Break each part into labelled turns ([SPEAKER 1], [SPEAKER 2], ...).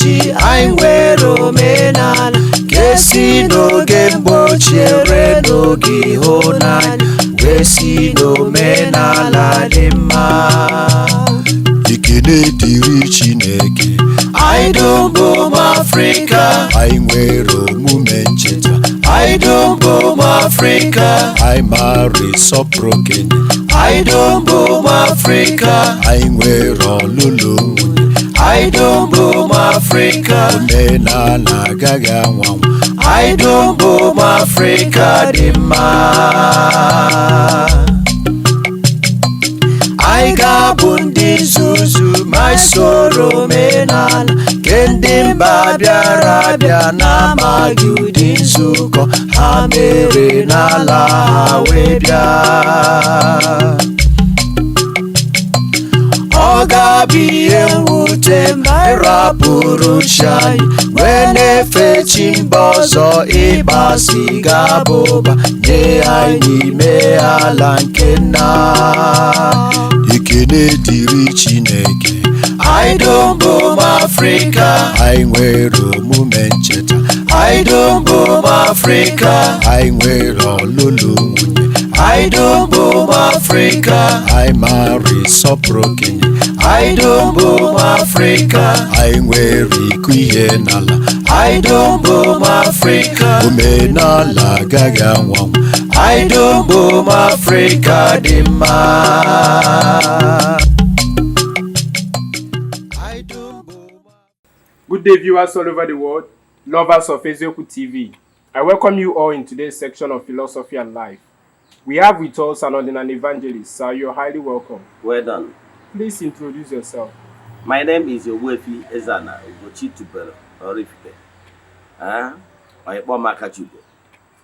[SPEAKER 1] ji. Anyị nwere omenala nke si n'oge mgbe ochie rue n'oge ịhụnanya, wee si n'omenala dị mma.
[SPEAKER 2] Ekene dịrị Chineke.
[SPEAKER 1] Anyị dum bụ ụmụ Afrịka.
[SPEAKER 2] Anyị nwere omume ncheta.
[SPEAKER 1] Anyị dum bụ ụmụ Afrịka.
[SPEAKER 2] Anyị mara ịsọpụrụ okenye.
[SPEAKER 1] Anyị dum bụ ụmụ Afrịka.
[SPEAKER 2] Anyị nwere ọlụlụ nwunye.
[SPEAKER 1] Anyị dum bụ ụmụ Afrịka.
[SPEAKER 2] Omenala agaghị anwụ anwụ.
[SPEAKER 1] Anyị dum bụ ụmụ Afrịka dị mma. Anyị ga-abụ ndị nzuzu ma anyị soro omenala nke ndị mba bịara abịa na-amaghị ụdị nzukọ ha mere n'ala ha wee bịa. Ọ ga-abụ ihe mwute ma anyị rapụrụ chi anyị wee na-efe chi mba ọzọ. Ịkpasị ga-aba ụba nye anyị n'ime ala nke nna.
[SPEAKER 2] Ekene dịrị Chineke.
[SPEAKER 1] Anyị dum bụ ụmụ Afrịka.
[SPEAKER 2] Anyị nwere omume ncheta.
[SPEAKER 1] Anyị dum bụ ụmụ Afrịka.
[SPEAKER 2] Anyị nwere ọlụlụ nwunye.
[SPEAKER 1] Anyị dum bụ ụmụ Afrịka.
[SPEAKER 2] Anyị mara ịsọpụrụ okenye.
[SPEAKER 1] Anyị dum bụ ụmụ Afrịka.
[SPEAKER 2] Anyị nwere ịkụ ihe n'ala.
[SPEAKER 1] Anyị dum bụ ụmụ Afrịka.
[SPEAKER 2] Omenala agaghị anwụ anwụ.
[SPEAKER 1] Anyị dum bụ ụmụ Afrịka dị mma. Anyị dum bụ ụmụ
[SPEAKER 3] Good day, viewers all over the world, lovers of Eziokwu TV. I welcome you all in today's section of Philosophy and Life. We have with us an ordinary evangelist. Sir, you're highly welcome.
[SPEAKER 4] Well done.
[SPEAKER 3] Please introduce yourself.
[SPEAKER 4] My name is Ogbuefi Ezana Ugochi Tubelu Oraifite. Onye kpọọ m Akachukwu.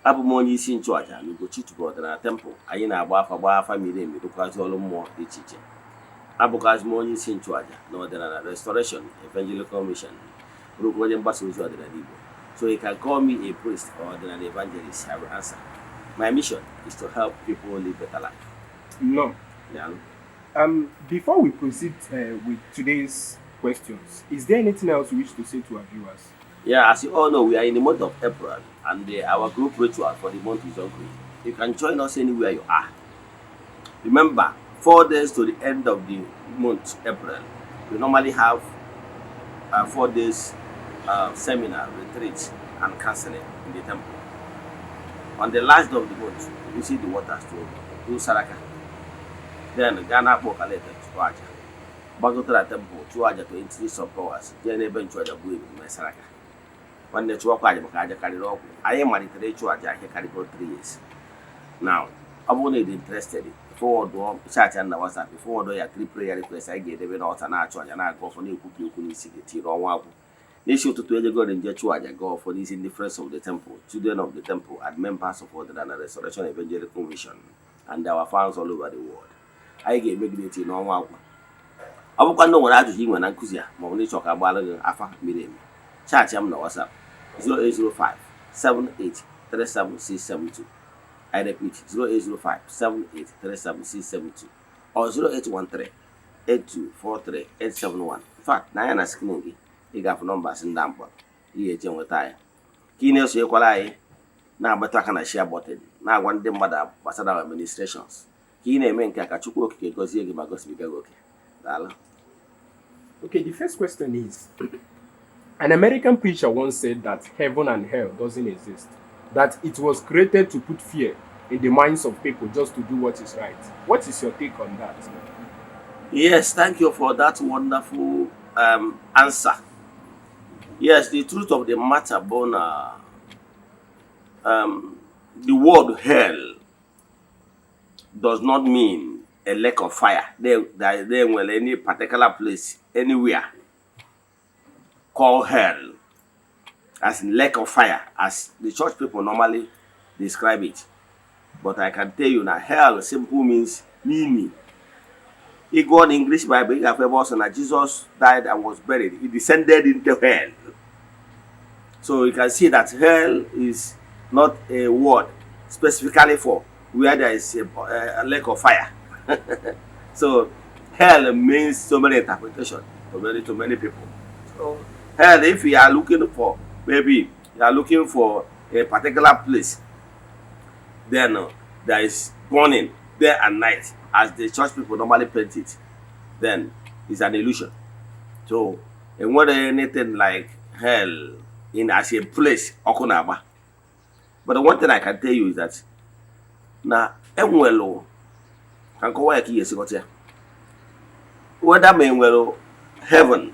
[SPEAKER 4] Abụ m onye isi nchụaja na Ugochi Tubelu Ọdịnala Temple. Anyị na-agba afa, gbaa afa miri emi, rụkwazị ọrụ mmụọ dị iche iche. Abụkwazị m onye isi nchụaja na Ọdịnala Restoration Evangelical Mission, bụrụkwa onye mgbasa ozi ọdịnala Igbo. So you can call me a priest or ọdịnala evangelist, I will answer. My mission is to help people live better life.
[SPEAKER 3] No.
[SPEAKER 4] Yeah.
[SPEAKER 3] Before we proceed with today's questions, is there anything else you wish to say to our viewers?
[SPEAKER 4] Yeah, as you all know, we are in the month of April, and our group ritual for the month is ongoing. You can join us anywhere you are. Remember, 4 days to the end of the month, April, we normally have 4 days seminar, retreat, and counseling in the temple. On the last day of the month, we visit the waters to do saraka. Then Ghana Kalete chụọ aja. Gbagote na temple chụọ aja to entities of powers, jee n'ebe nchụaja gbuo ebulu mee saraka. Nwanne, chụọkwa aja maka aja karịrị ọgwụ. Anyị malitere ịchụ aja ihe karịgo 3 years now. Ọ bụrụ na ị dị interested, forward chat na WhatsApp, forward ya three prayer request, anyị ga-edebe n'ọta, na-achụ aja, na-aga ọfọ, na-ekwubi okwu n'isi gị tiri ọnwa agwụ. N'isi ụtụtụ, ejegoro nje chụọ aja, gaa ọfọ n'isi ndị friends of the temple, children of the temple and members of Ọdịnala Restoration Evangelical Mission and our fans all over the world. Anyị ga-emegide tii n'ọnwa agwụ. Ọ bụkwa ndị nwere ajụjụ ị nwere na nkụzi a, maọbụ na ịchọ ka agbara gị afa miri emi, chat m na WhatsApp 0805 7837672. I repeat, 0805 7837672 or 0813 8243 871. In fact, na anya na screen gị, ị ga-afụ numbers ndị a mkpọrọ ị ga-eje nweta anyị. Ka ị na-esonyekwara anyị, na-agbatụ aka na share button, na-agwa ndị mmadụ gbasara our administrations. Ka ị na-eme nke a, ka Chukwu Okike gọzie gị ma gọzibiga gị oke. Daalụ.
[SPEAKER 3] Okay, the first question is, an American preacher once said that heaven and hell doesn't exist, that it was created to put fear in the minds of people just to do what is right. What is your take on that?
[SPEAKER 4] Yes, thank you for that wonderful answer. Yes, the truth of the matter, Bona, the word hell does not mean a lake of fire. There will any particular place anywhere called hell, as in lake of fire, as the church people normally describe it. But I can tell you now, hell simple means meaning. You go on English Bible, you have also that Jesus died and was buried. He descended into hell. So you can see that hell is not a word specifically for where there is a lake of fire. So hell means so many interpretations to many people. So Hell, if you are looking for, maybe you are looking for a particular place, then there is burning day and night, as the church people normally paint it, then it's an illusion. So enwere anything like hell in as a place ọkụ na-agba. But the one thing I can tell you is that na enwelu ka nkọwa ya ka ị ga-esi ghọta ya, whether ma enwere heaven,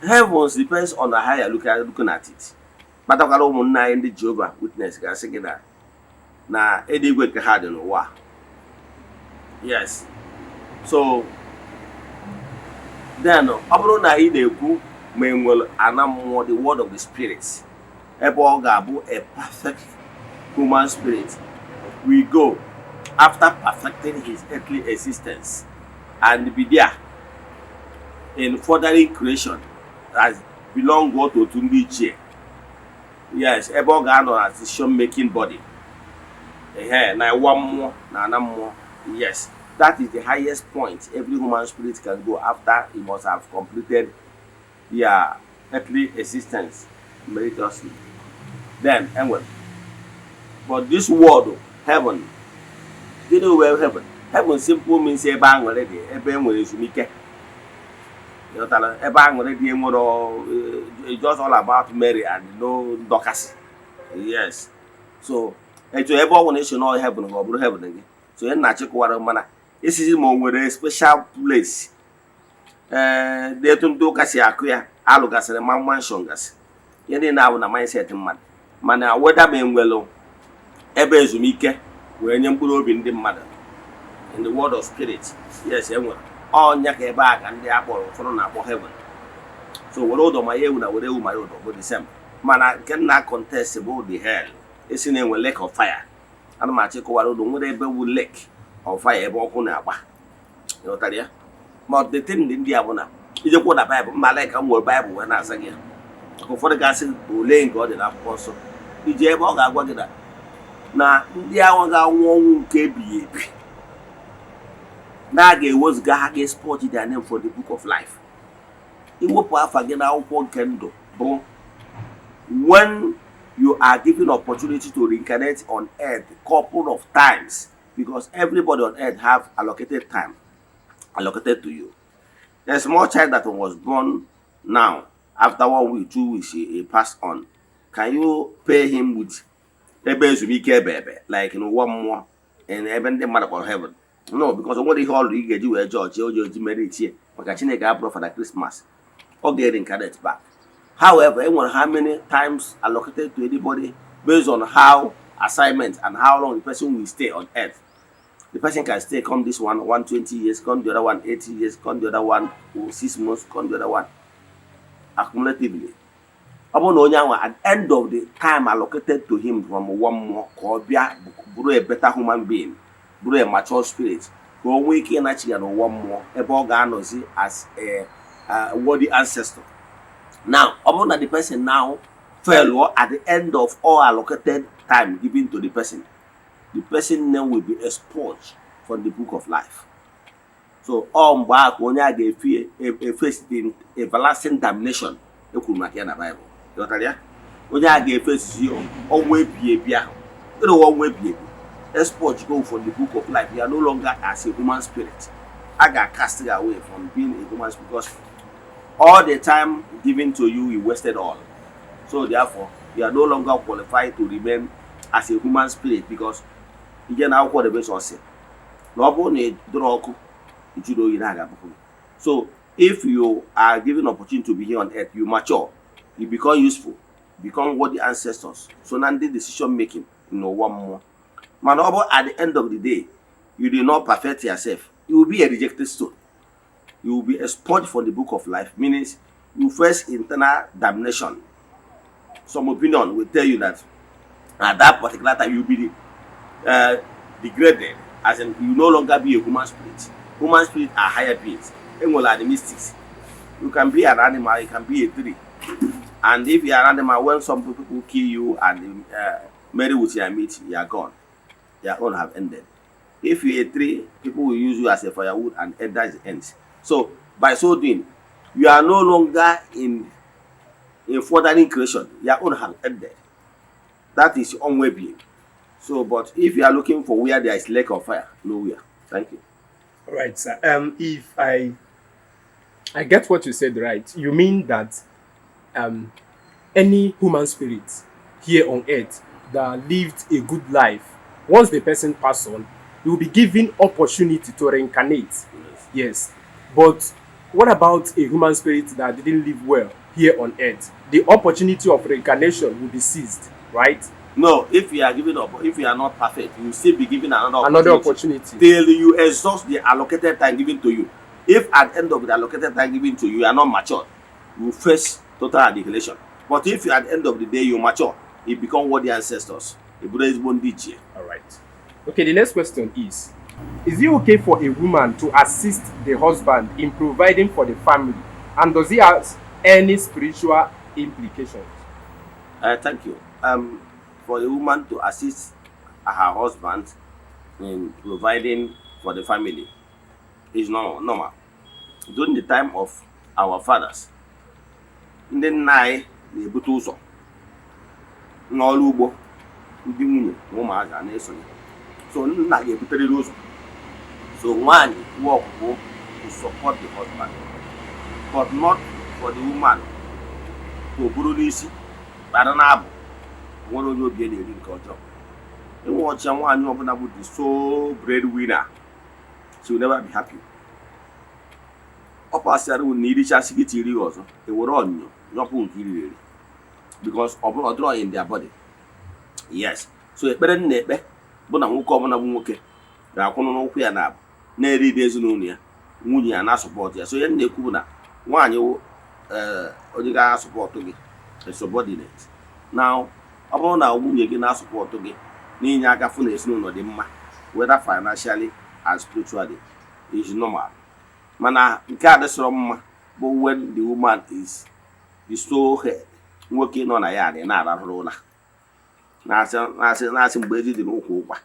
[SPEAKER 4] heavens depends on how you are looking at it. Kpatakwara ụmụnne anyị ndị Jehova Witness ga-asị gị na eluigwe nke ha dị n'ụwa. Yes, so then ọ bụrụ na ị na-ekwu ma enwere ana mmụọ, the world of the spirits, ebe ọ ga-abụ a perfect human spirit we go after perfecting his earthly existence and be there in furthering creation as belong to otu ndị ichie. Yes, ebe ọ ga-anọ na decision making body, ehe, na ịwa mmụọ na ana mmụọ. Yes, that is the highest point every human spirit can go after he must have completed their earthly existence meritoriously. Then enwere, but this word heaven, gịnị wee heaven? Heaven simple means ebe aṅụrị dị, ebe e nwere ezumike. Ịghọtara? Ebe aṅụrị dị, enwere just all about merry and no ndọkasị. Yes, so etu ebe ọ nwere esi nọ heaven ka ọ bụrụ heaven gị. So ihe nna-achịkọwara, mana isizi ma o nwere special place, ee, dị etu ndị ụka si akụ ya, alụgasịrị ma mansion gasị, ihe niile abụ na mindset mmadụ. Mana weda ma enwelu ebe ezumike wee nye mkpụrụ obi ndị mmadụ in the world of spirit, yes, enwere. Ọnya ka ebe a ka ndị akpọrọ, ụfọdụ na-akpọ heaven. So were ụdọ ma ya ewu na were ewu ma ya ụdọ bụ the same. Mana nke nna contest bụ the hell esi na-enwe lake of fire. Ana m achọ ịkọwara ụlọ nwere ebe wu lake of fire, ebe ọkụ na-agba. Ịghọtara ya? Ma the thing dị ndị a bụ na ijekwa na Baịbụl mma like ka m nwere Baịbụl wee na-aza gị ya. Maka ụfọdụ ga-asị olee nke ọ dị n'akwụkwọ nsọ iji ebe ọ ga-agwa gị na ndị ahụ ga-anwụ ọnwụ nke ebighị ebi na a ga-ewezuga ha, ga-expurge their name from the book of life. Iwepụ afa gị n'akwụkwọ nke ndụ bụ when you are given opportunity to reincarnate on earth couple of times, because everybody on earth have allocated time allocated to you. A small child that was born now, after one week, 2 weeks, he passed on. Can you pay him with ebe ezumike ebe ebe like n'ụwa mmụọ and ebe ndị mmadụ kpọrọ heaven? No, because o nwere ihe ọlụ ị ga-eji wee jọji oji oji mere ichie, maka Chineke abụrụ Father Christmas ọ ga-reincarnate back. However, e nwere how many times allocated to anybody based on how assignment and how long the person will stay on earth. The person can stay, come this one 120 years, come the other one 80 years, come the other one 6 months, come the other one accumulatively. Ọ bụrụ na onye ahụ at the end of the time allocated to him from ụwa mmụọ ka ọ bịa bụrụ a better human being, bụrụ a mature spirit, ka o nwee ike ịnachi ya n'ụwa mmụọ ebe ọ ga-anọzi as a worthy ancestor. Now, ọ bụrụ na the person now fail at the end of all allocated time given to the person, the person name will be expunged from the book of life. So ọ mgbe ahụ ka onye a ga-efe efesi the everlasting damnation ekwuru maka ya na Bible. Ghọtara ya? Onye a ga-efesizi ọnwụ ebi ebi ahụ. Ịrụwa ọnwụ ebi ebi, expurge go from the book of life. You are no longer as a human spirit. A ga-cast you away from being a human spirit because all the time given to you, you wasted all. So therefore, you are no longer qualified to remain as a human spirit, because ije na akwụkwọ Revelation sị na ọ bụrụ na ị dụrụ ọkụ ijuru oyi na aga. So if you are given opportunity to be here on earth, you mature, you become useful, become worthy ancestors, so na ndị decision making n'ụwa mmụọ. Mana ọ bụ at the end of the day you did not perfect yourself, you will be a rejected stone. You will be expunged from the book of life, meaning you face internal damnation. Some opinion will tell you that at that particular time you will be degraded, as in you no longer be a human spirit. Human spirit are higher beings. Enwere animistics. You can be an animal, you can be a tree. And if you are an animal, when some people kill you and marry with your meat, you are gone. Your own have ended. If you're a tree, people will use you as a firewood and end, that's the end. So by so doing, you You are no longer in furthering creation. Your own have ended. That is ọnwụ. So, but if you are looking for where there is lake of fire, nowhere. Thank you.
[SPEAKER 3] All right, sir. If I get what you said right, you mean that any human spirit here on earth that lived a good life, once the person pass on, he will be given opportunity to reincarnate.
[SPEAKER 4] Yes.
[SPEAKER 3] Yes. But what about a human spirit that didn't live well here on earth? The opportunity of reincarnation will be seized, right?
[SPEAKER 4] No, if you are giving up, if you are not perfect, you will still be given another
[SPEAKER 3] Another
[SPEAKER 4] opportunity
[SPEAKER 3] opportunity.
[SPEAKER 4] Till you exhaust the allocated time given to you. If at the end of the allocated time given to you, you are not matured, you will face total annihilation. But if you at the end of the day you mature, you become worthy ancestors. Ị bụrụ ezigbo ndị ichie.
[SPEAKER 3] All right. Okay, the next question is it okay for a woman to assist the husband in providing for the family? And does it have any spiritual implications?
[SPEAKER 4] Thank you. For a woman to assist her husband in providing for the family is normal. Normal. During the time of our fathers, ndị nna anyị na-ebute ụzọ n'ọrụ ugbo, ndị nwunye na ụmụazị a na-esonye. So nna ga-ebuterịrị ụzọ. So nwaanyị work bụ to support the husband, but not for the woman ka o buru n'isi kpara na-abụ nwere onye obi na-eri nke ọjọọ. Inwe ọchịa nwaanyị ọbụla bụ the sole breadwinner, she will never be happy. Ọ pasịara na irichasị gị tiri ya ọzọ, ewere onyinyo nyọpụ nke iriri eri, because ọ bụrụ ọdịrọ in their body. Yes, so ekpere m na-ekpe bụ na nwoke ọbụla bụ nwoke ga-akwụnụ n'ụkwụ ya na abụ na-eriri ezinụlọ ya, nwunye ya na-asupport ya. So ihe m na-ekwu bụ na nwaanyị wụ onye ga-asupport gị, a subordinate. Now, ọ bụrụ na nwunye gị na-asupport gị n'inye aka fụ na ezinụlọ dị mma, whether financially and spiritually, is normal. Mana nke a dịsịrọ mma bụ when the woman is the sole head, nwoke nọ na ya na-arahụrụ ụra, na-asị na-asị na-asị mgbe ezi dị n'ụkwụ ụkwa,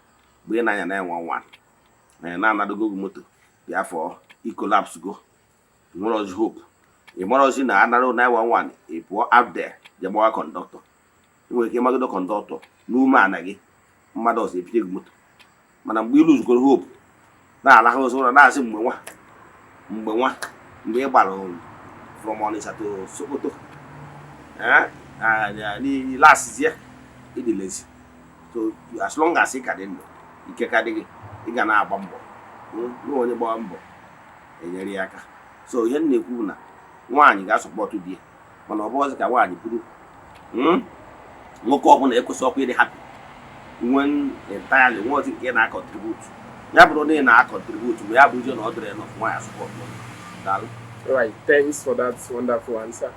[SPEAKER 4] mgbe ị na-anya na enwe nwa na na-anadogo gị moto bịa fọ i collapse go, nwere ozi hope. Ị mara ozi na anara 911, ị pụọ out there je gbawa conductor. Ị nwere ike ịmagodo conductor n'ume ana gị, mmadụ ọzọ ebinye gị moto. Mana mgbe ị luzugoro hope, na-alahụ ụzọ ụra, na-asị mgbe nwa, mgbe nwa, mgbe ị gbara from Onitsha to Sokoto, lastzie ịdị lazy. So as long as ị ka dị ndụ, ike ka dị gị, ị ga na-agba mbọ. Nwa onye gbaa mbọ enyere ya aka. So ihe m na-ekwu bụ na nwaanyị ga-asupport di ya, mana ọ bụghịzị ka nwaanyị buru. Nwoke ọbụla ekwesị ọkwa ịdị happy when entirely nwe ozi nke ị na-acontribute. Ya bụrụ na ị na-acontribute, ma ya bụzie na ọ dịrị enough, nwaanyị asupport. Daalụ.
[SPEAKER 3] Right, thanks for that wonderful answer.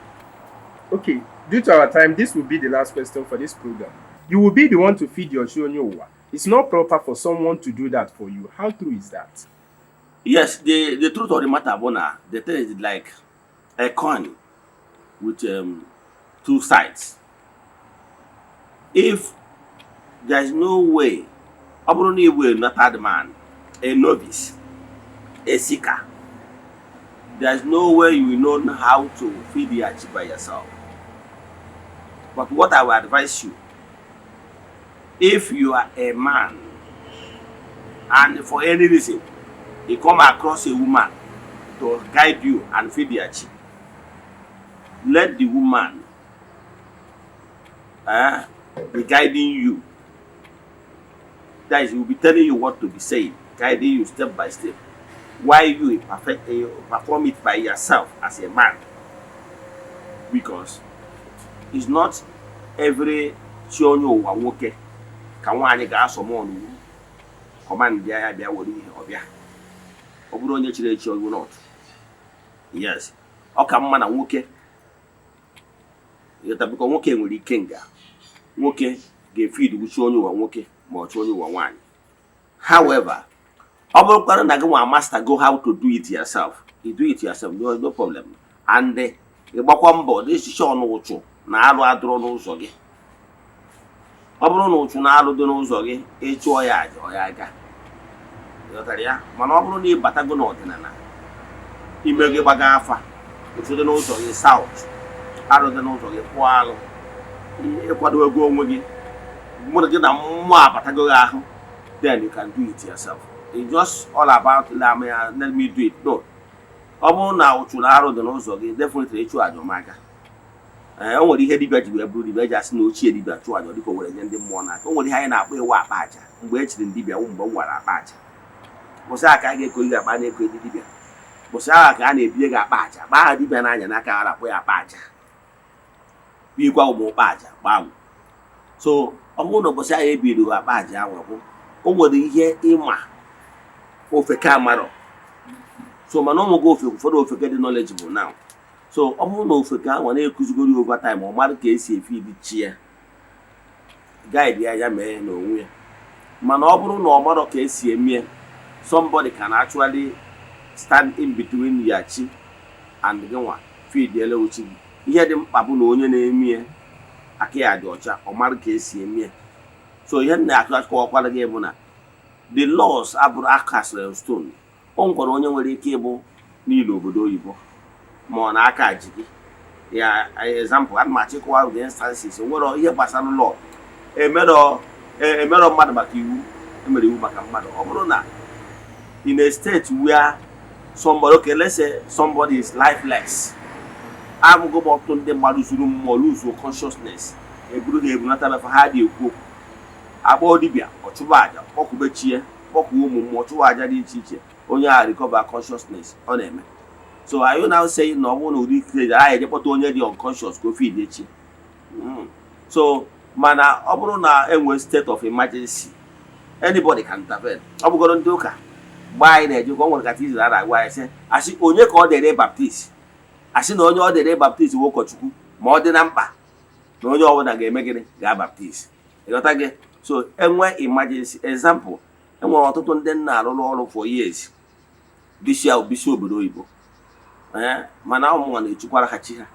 [SPEAKER 3] Okay, due to our time, this will be the last question for this program. You will be the one to feed your chi onye ụwa. It's not proper for someone to do that for you. How true is that?
[SPEAKER 4] Yes, the truth of the matter bụ na the thing is like a coin with two sides. If there is no way, ọ bụrụ na ị bụ a noted man, a novice, a seeker, there is no way you will know how to feed your chi by yourself. But what I will advise you, if you are a man and for any reason you come across a woman to guide you and feed your chi, let the woman be guiding you. That is, he will be telling you what to be saying, guiding you step by step, while you perform it by yourself as a man. Because it's not every chi onye ụwa nwoke ka nwaanyị ga-asummon wu command ya bịa were ihe ọbịa. Ọ bụrụ onye chiri echi, ọgwụ not. Yes, ọ ka mma na nwoke ịghọta, biko, nwoke nwere ike nga nwoke ga-efeed chi onye ụwa nwoke ma ọ chi onye ụwa nwaanyị. However, ọ bụrụkwara na gị nwa master go how to do it yourself, you do it yourself, no problem. And ị gbakwa mbọ decision ụchụ na alụ adụrọ n'ụzọ gị. Ọ bụrụ na ụchụ na alụ dị n'ụzọ gị, ịchụọ ya aja, ọ ya aga. Ịghọtara ya? Mana ọ bụrụ na ị batago n'ọdịnala, ime gị gbaga afa, Ụchụ dị n'ụzọ gị south, arụ dị n'ụzọ gị kpụọ alụ, ịkwado ego onwe gị, mmadụ gị na mmụọ abatago gị ahụ, then you can do it yourself. It's just all about let me do it. No, ọ bụrụ na ụchụ na arụ dị n'ụzọ gị, definitely ịchụ àjà ọmaka. Ee, o nwere ihe dibịa ji wee bụrụ dibịa, eji asị na ochie dibịa chụọ àjà dịka o were nye ndị mmụọ n'aka. O nwere ihe anyị na-akpọ ịwa akpa àjà. Mgbe e chiri dibịa, mgbe m wara akpa àjà, kwụsị aka a ga-eko gị akpa na-eko ndị dibịa, kwụsị agha ka a na-ebinye gị akpa àjà, akpa aha dibịa na-anya n'aka, a na-akpọ ya akpa àjà, bikwa ụmụ ụkpa àjà gbanwe. So ọ bụrụ na ụbọchị ahụ ebiri akpa àjà ahụ bụ o nwere ihe ịma ofeke amarọ. So mana ụmụ gị ofe, ụfọdụ ofeke dị knowledgeable now. So ọ bụrụ na ofeke ahụ na-ekuzigoro ya over time, ọ mara ka esi efe ibi chi ya, guide ya, ya mee n'onwe ya. Mana ọ bụrụ na ọ marọ ka esi eme ya, somebody can actually stand in between ya chi and gị nwa feed ele chi gị. Ihe dị mkpa bụ na onye na-eme ya, aka ya dị ọcha, ọ mara ka esi eme ya. So ihe m na-akọwakwara gị bụ na the laws abụrụ akasịrị in stone. O nwekwara onye nwere ike ịbụ niile obodo oyibo, ma ọ na-aka ji gị ya. Example, ana m achịkọwa the instances. Nwere ihe gbasara law, emerọ emerọ mmadụ maka iwu, emere iwu maka mmadụ. Ọ bụrụ na in a state where somebody, okay, let's say somebody is lifeless, abụgo m ọtụtụ ndị mmadụ zuru mmụọ, lose consciousness, eburu ha ebunata befa, ha dị ekwu okwu, akpọọ dibịa, ọchụba aja, kpọkwube chie, kpọkwuo ụmụ mmụọ, chụwa aja dị iche iche, onye ahụ recover consciousness. Ọ na-eme. So are you now saying na ọ bụrụ na ụdị stage anyị eje kpọta onye dị unconscious ka o feed echi? So mana ọ bụrụ na enwe state of emergency, anybody can intervene. Ọ bụgoro ndị ụka mgbe anyị na-ejekwa, o nwere catechism a na-agwa anyị sị, asị onye ka ọ dịrị baptist, asị na onye ọ dịrị baptist bụ ụkọchukwu, ma ọ dị na mkpa na onye ọbụla ga-eme gịnị, ga baptist. Ịghọta gị? So enwe emergency, example, enwere ọtụtụ ndị nna arụrụ ọrụ for years, bisi bisi obodo oyibo, ee, mana ụmụnwa na-echukwara ha chi ha.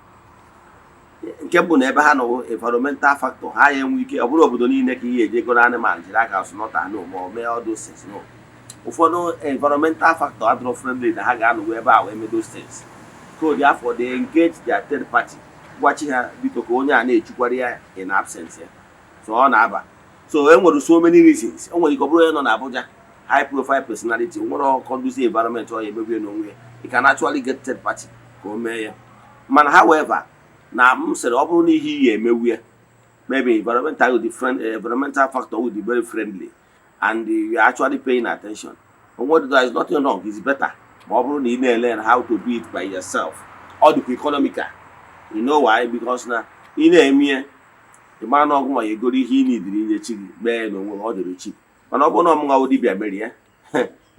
[SPEAKER 4] Nke bụ na ebe ha nọ, environmental factor, ha ya enwe ike. Ọ bụrụ obodo niile ka ihe eji egoro anụmanụ jiri aka slaughter, no, ma ọ mee all those things, no. Ụfọdụ environmental factor adịrọ friendly na ha ga-anọgbu ebe a wee mee those things. So therefore they engage their third party, gwachi ha biko ka onye a na-echukwara ya in absence ya. So ọ na-aba. So e nwere so many reasons. O nwere ike ọ bụrụ onye nọ na Abuja, high profile personality, nwere conducive environment ọ ya emebie n'onwe ya, you can actually get third party ka o mee ya. Mana however, na m sịrị, ọ bụrụ na ihe iyi emewu ya, maybe environmental will be friend, environmental factor will be very friendly and you are actually paying attention, onwe, there is nothing wrong. It's better ma ọ bụrụ na ị na-learn how to do it by yourself. Ọ dịkwa economical. You know why? Because na ị na-eme ya, ị mara na ọgwụ ma ya egoro ihe ị nidiri inye chi gị, mee ya n'onwe gị, ọ dịrị cheap. Mana ọ bụrụ na ọmụnwa dibịa mere ya,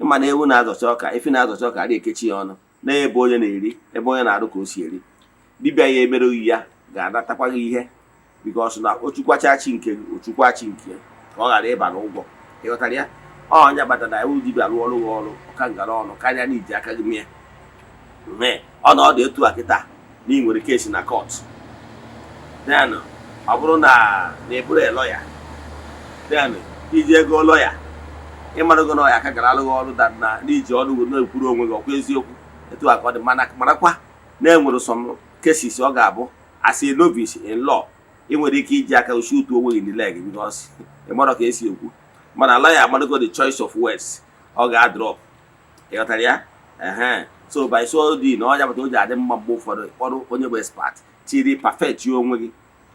[SPEAKER 4] ịma na ewu na-azọcha ọka, efi na-azọcha ọka, adịghị ekechi ya ọnụ na ebe onye na-eri, ebe onye na-arụ ka o si eri. Dibịa ya emereghị ya, ga-anatakwa gị ihe, because na ochukwacha chi nke gị, ochukwa chi nke ya, ka ọ ghara ịba n'ụgwọ. Ịghọtara ya? Ọnya batara na ewu dibịa rụọ ọrụ gị ọrụ ọka ngara ọnụ karịa na iji aka gị mie mee. Ọ na ọ dị etu a kịta na ị nwere case na court, then ọ bụrụ na na eburu lọya, then iji ego lọya, ịmarago na ọya aka gara alụghị ọrụ that na n'iji ọrụ gị na-ekwuru onwe gị ọkwa eziokwu. Etu a ka ọ dị. Mana marakwa na enwere some cases ọ ga-abụ as a novice in law, ị nwere ike iji aka shoot onwe gị in the leg, because ị marọ ka esi ekwu. Mana lawyer amarago the choice of words ọ ga-drop. Ịghọtara ya? Ehe. So by so doing, na ọnya pụta o ji adị mma mgbe ụfọdụ kpọrọ onye bụ expert tiri perfect ya onwe gị.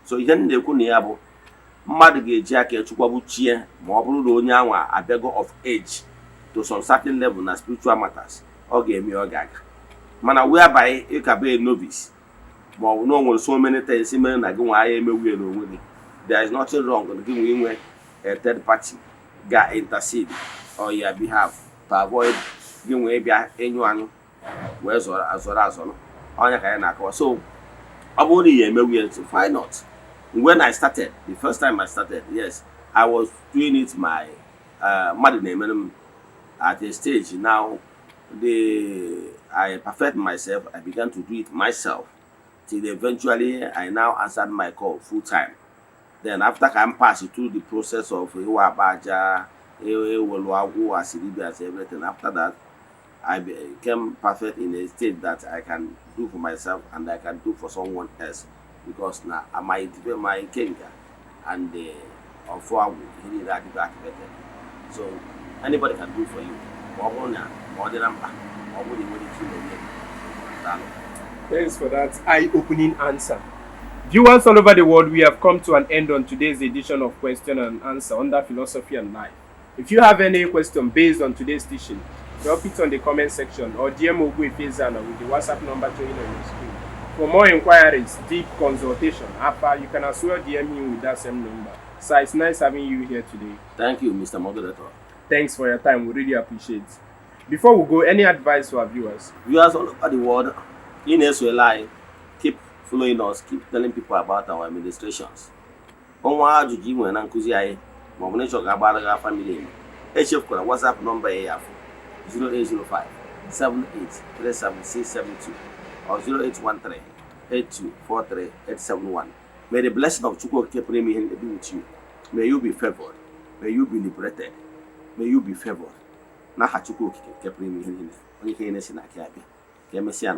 [SPEAKER 4] So ihe m na-ekwu na ya bụ mmadụ ga-eji aka echukwabu chie, ma ọ bụrụ na onye anwa abịago of age to some certain level na spiritual matters, ọ ga-eme, ọ ga-aga. Mana whereby ị ka bụ a novice, ma ọ bụ na o nwere so many things mere na gị nwa ya emewu ya n'onwe gị, there is nothing wrong na gị nwe inwe a third party ga intercede on your behalf to avoid gị nwee bịa ịnyụ anyụ wee zọrọ azọrọ azọrọ. Ọnya ka anyị na-akọwa. So ọ bụrụ na ị emewu ya, so why not? When I started, the first time I started, yes, I was doing it my mmadụ na-emere m. At a stage now, the I perfect myself, I began to do it myself, till eventually I now answered my call full time. Then after ka m pass through the process of ịwa akpa aja, ewelu agwụ, asịrị as everything, after that I became perfect in a state that I can do for myself and I can do for someone else, because na my ikenga and the ọfọ agwụ, ihe niile adịgo activated, so anybody can do for you ma ọ bụrụ na ma ọ dị na mkpa, ma ọ bụrụ na ị nwere ike ime ihe. Daalụ.
[SPEAKER 3] Thanks for that eye-opening answer. Viewers all over the world, we have come to an end on today's edition of Question and Answer under Philosophy and Life. If you have any question based on today's teaching, drop it on the comment section or DM Ogbuefi Ezana with the WhatsApp number showing on your screen. For more inquiries, deep consultation, Afa, you can as well DM him with that same number. Sir, it's nice having you here today.
[SPEAKER 4] Thank you, Mr. Moderator.
[SPEAKER 3] Thanks for your time. We really appreciate it. Before we go, any advice for our viewers?
[SPEAKER 4] Viewers all over the world, ị na-esoela anyị, keep following us, keep telling people about our administrations. Ọnwa ajụjụ ị nwere na nkụzi anyị maọbụ na ịchọ ka agbara gị afa miri emi, echefukwara WhatsApp nọmba ya, ya afụ 0805 7837672 or 0813 8243 871. May the blessing of Chukwu Okike pụrụ ime ihe be with you. May you be favored. May you be liberated. May you be favored. N'aha Chukwu Okike nke pụrụ ime ihe niile, onye ihe na-esi n'aka ya bịa. Ka emesịa.